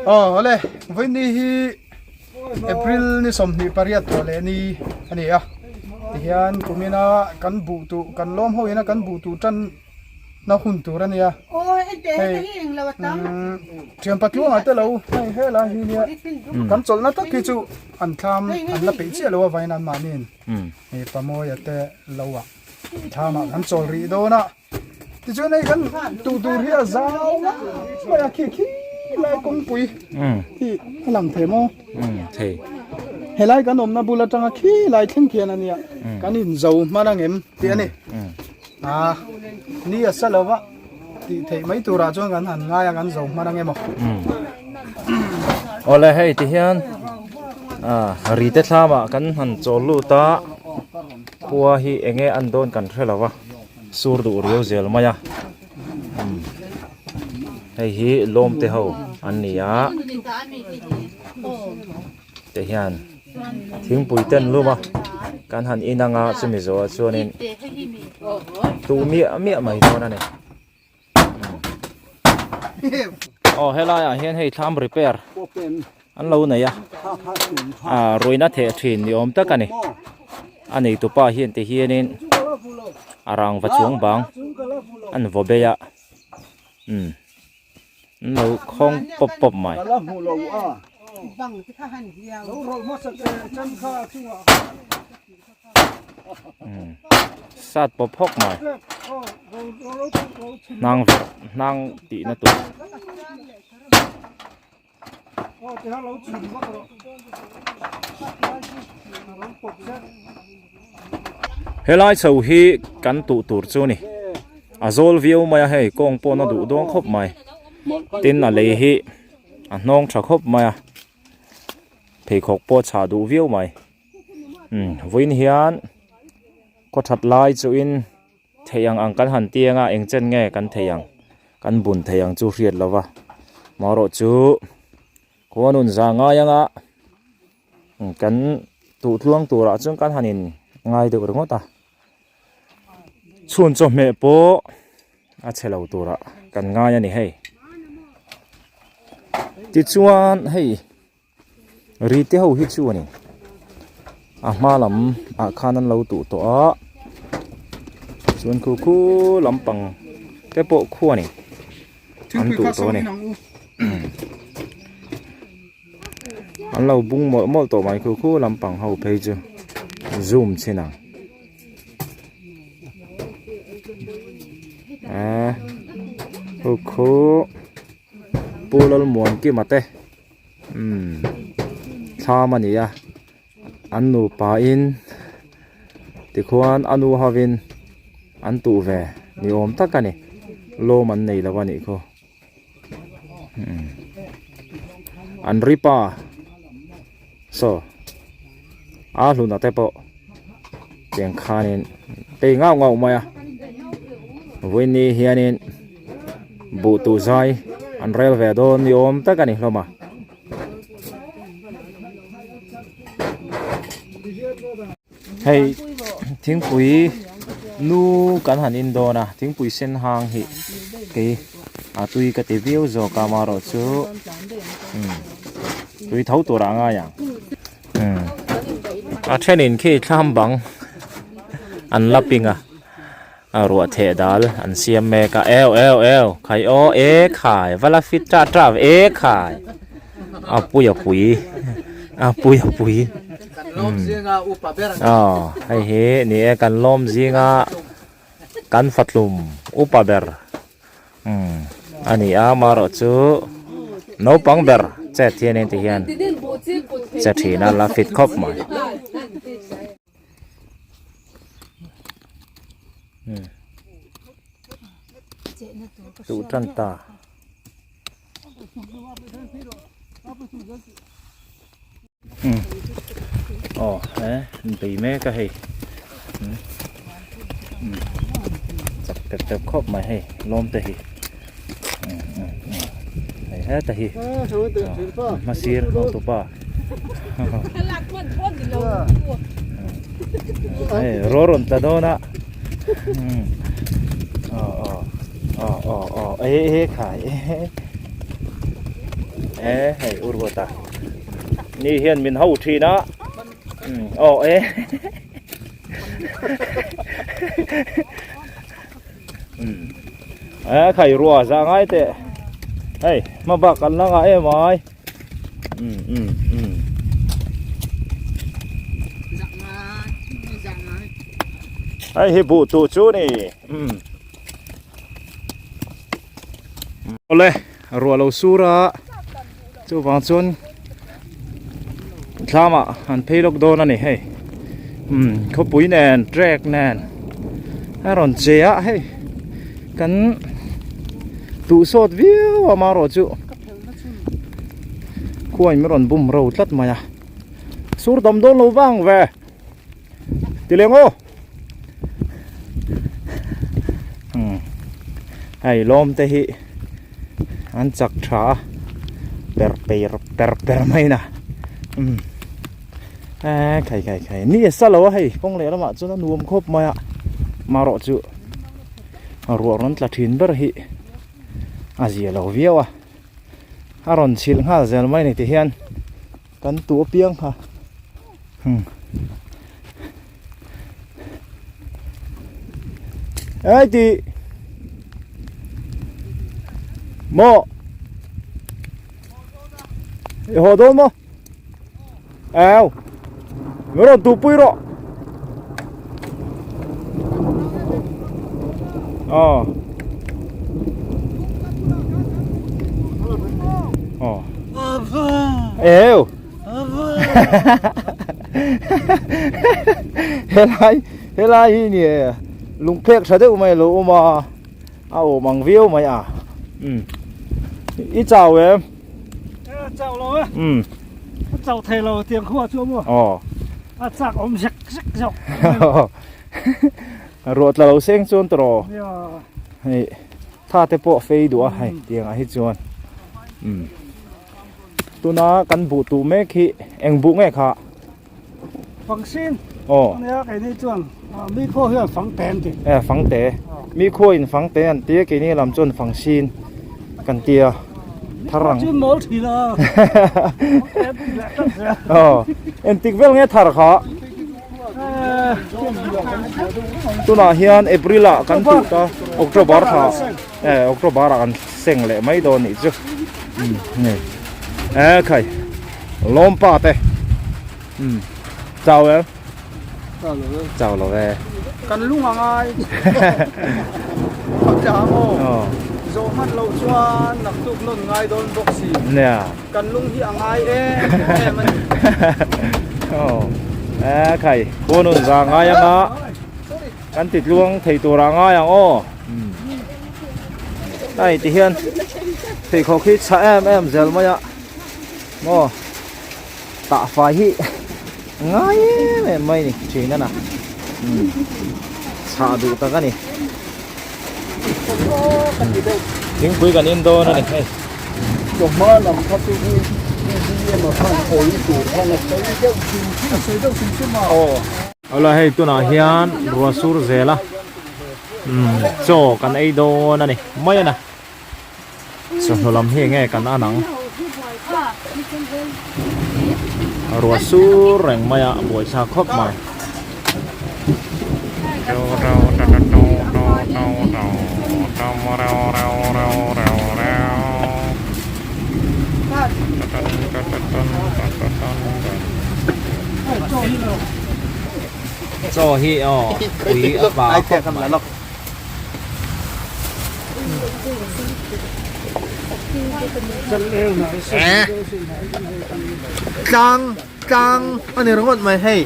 Aw awle vawiin hi April ni 28 tawh leh ni a ni a tihian kumina kan buh tuh kan lawm ho ina kan buh tuh tan na hun tur a nia hei thian patluangah te lo hei helai hi nia kan chawlhna tak hi chu an thlam an la peih chiah lo a vawiin anmahniin hei pamawia te lo ah thlamah kan chawl rih dawn a. Tichuan hei kan tuh tur hi a zau mai mai a khi khi lai kawngpui hi a lang thei maw thei helai kan awmna bul atanga khi lai thleng khian a nia kan inzo hman ang em tih a ni a ni a sa lova tih theih mai turah chuan kan han ngai a kan zo hman ang em aw awle hei ti hian a ri te thlamah kan han chawl lut a khua hi enge an dawn kan hre lo va. Sur duh riau zel mai a hei hi lawm te ho an ni a te hian thingpui ten lum a kan han in anga chumi zawhah chuanin tuh miah miah mai dawn a ni aw helai ah hian hei thlam repair an lo nei a ah ruihna theh thin ni awm tak a ni a neitupa hian ti hianin a rangva chuang bang an vaw bei a umm an lo khawng pawp pawp mai. Sat pawp hawk mai hnang verh hnang tih na tur helai chho hi kan tuh tur chu a ni a zawl viau mai a hei kawng pawh na duh dawn khawp mai tin a lei hi a hnawng tha khawp mai a pheikhawk pawh a chhah duh viau mai. Umm vawiin hian khaw that lai chuhin thei ang ang kan han tiang a eng chen nge kan thei ang kan bun thei ang chu hriat lo va marawh chu khua nun za ngai anga kan tuh tluang turah chuan kan han in ngai deuh ringawt a chhun chawhmeh pawh a chhe lo turah kan ngai a ni hei tichuan hei. Ri te ho hi chu a ni a hma lam ah khan an lo tuh tawh a chuan khu khu lampang te pawh khu a ni an tuh tawh a ni an lo bung mawlh mawlh tawh mai khu khu lampang ho phei chu zoom chhin ang eh khu khu Pu Lalmuankima te umm thlam a ni a an nupa in tikhuan a nu ho in an tuh ve ni awm tak a ni lawm an nei lo a nih khaw umm an ri pa saw a hluna te pawh tiang khanin tei ngauh ngauh mai a vawiin hianin buh tuh zai an rel ve dawn ni awm tak a ni hlawm a. Hei thingpui nu kan han in dawn a thingpui sen hang hi kei a tui ka ti viau zawk a amaherawh chu tui tho tur ah a ngai ang. A thenin khi thlam bang an la ping a a ruah theh dal an siam mek a eu eu eu khai aw e khai va la fit ta ta e khai a pui a pui a pui a pui aw hei hi ni e kan lawm zinga kan fatlum upa ber umm a ni a amaherawh chu naupang ber chet hianin ti hian che thin a la fit khawp mai duh tan ta umm aw he bei mek a hei umm chak tep tep khawp mai hei lawm te hi umm umm umm hei heta hi hmasir hotupa hei raw rawn tla dawn a umm aw aw aw aw aw e e khai e. E hei Urwata ni hian min ho thin a aw e e khai rua za ngai teh hei hma bak kan la ngah em ai Hei hi buh tuh chu ni. Awle ruah lo sur a chuvang chuan thlamah an phei lawk dawn a ni hei khawpui nen track nen a rawn che a hei kan tuh sawt viau a marawh chu. Khuain min rawn bum ro tlat mai a sur dam dawn lo vang ve ti leng aw hei lawm te hi an chak tha a per per per per mai na um e khai khai khai ni a sa lo a hei kawng leh lamah chuan a nuam khawp mai a marawh chu ruah rawn tla thin ber hi. a zia lo viau a a rawn chhilh nghal zel mai ni ti hian kan tu apiang kha hmm ei ti maw i haw dawn maw Eo Min rawn tupui rawh Aw Aw Eo Helai helai hi ni lungphek tha deuh mai lo awm a a awm ang viau mai a i chau em Chau lo e. Um. Chau thei lo tiang khua chu mu. Aw. A chak awm zek zek zawk. Ruah tla lo seng chuan tawh. Hei tha te pawh fei duh a hei tiang ah hi chuan. Um. Tuna kan buh tuh mek hi eng buh nge kha? Fangsin. Aw. Ania keini chuan mi khaw hian fangte an ti. E fangte. Mi khaw in fangte an ti a keini lam chuan fangsin kan ti a. Thar ang. Chu mawl thin a. Fangte an ti leh tlat zel. Aw. Entik vel nge thar kha? Tunah hian April ah kan tut a October thla e October ah kan seng leh mai dawn nih chu. E khai. Lawmpa te umm chau em chau lo e kan lung a ngai a tla maw zawh hman loh chuan naktuk nawn ngai dawn bawk si nia kan lung hi a ngai em em a ni aw e khai khuanun za ngai anga kan ti tluang thei tur a ngai ang aw hei ti hian pheikhawk hi chhah em em zel mai a. Maw tah fai hi ngai em em mai ni thin a na chhah duh tak a ni thingpui kan in dawn a ni hei chawhma lam kha chu hi emaw khan hawi tur khan a sawi deuh hrim hrim a sawi deuh hrim hrim a aw awla hei tunah hian ruah sur zel a chaw kan ei dawn a ni mai a na. Chawhnu lam hi enge kan an ang ruah sur reng mai a buaithlak khawp mai. Chaw hi aw ui a pa khawp mai. Tlang tlang a ni ringawt mai hei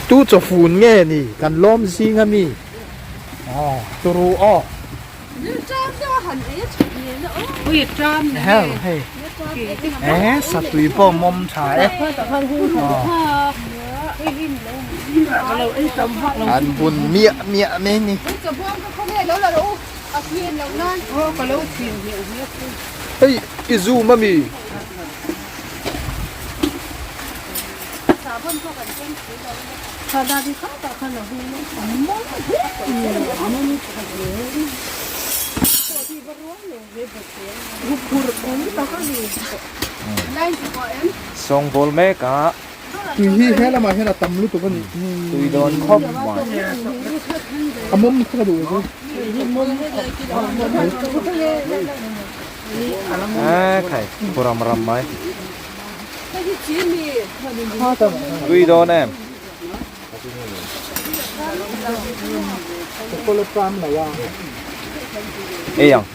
tu chawfun nge ni kan lawm zing ami aw turu aw hel hei e satui pawh mawm tha e an bun miah miah mai ni hei i zoom ami. Sawngbawl mek a. Tui hi he lamah hian a tam lutuk a ni. Tui dawn khawp mai. A mawm kha ka duh chu. E khai ram ram mai. Tui dawn em. Ei ang.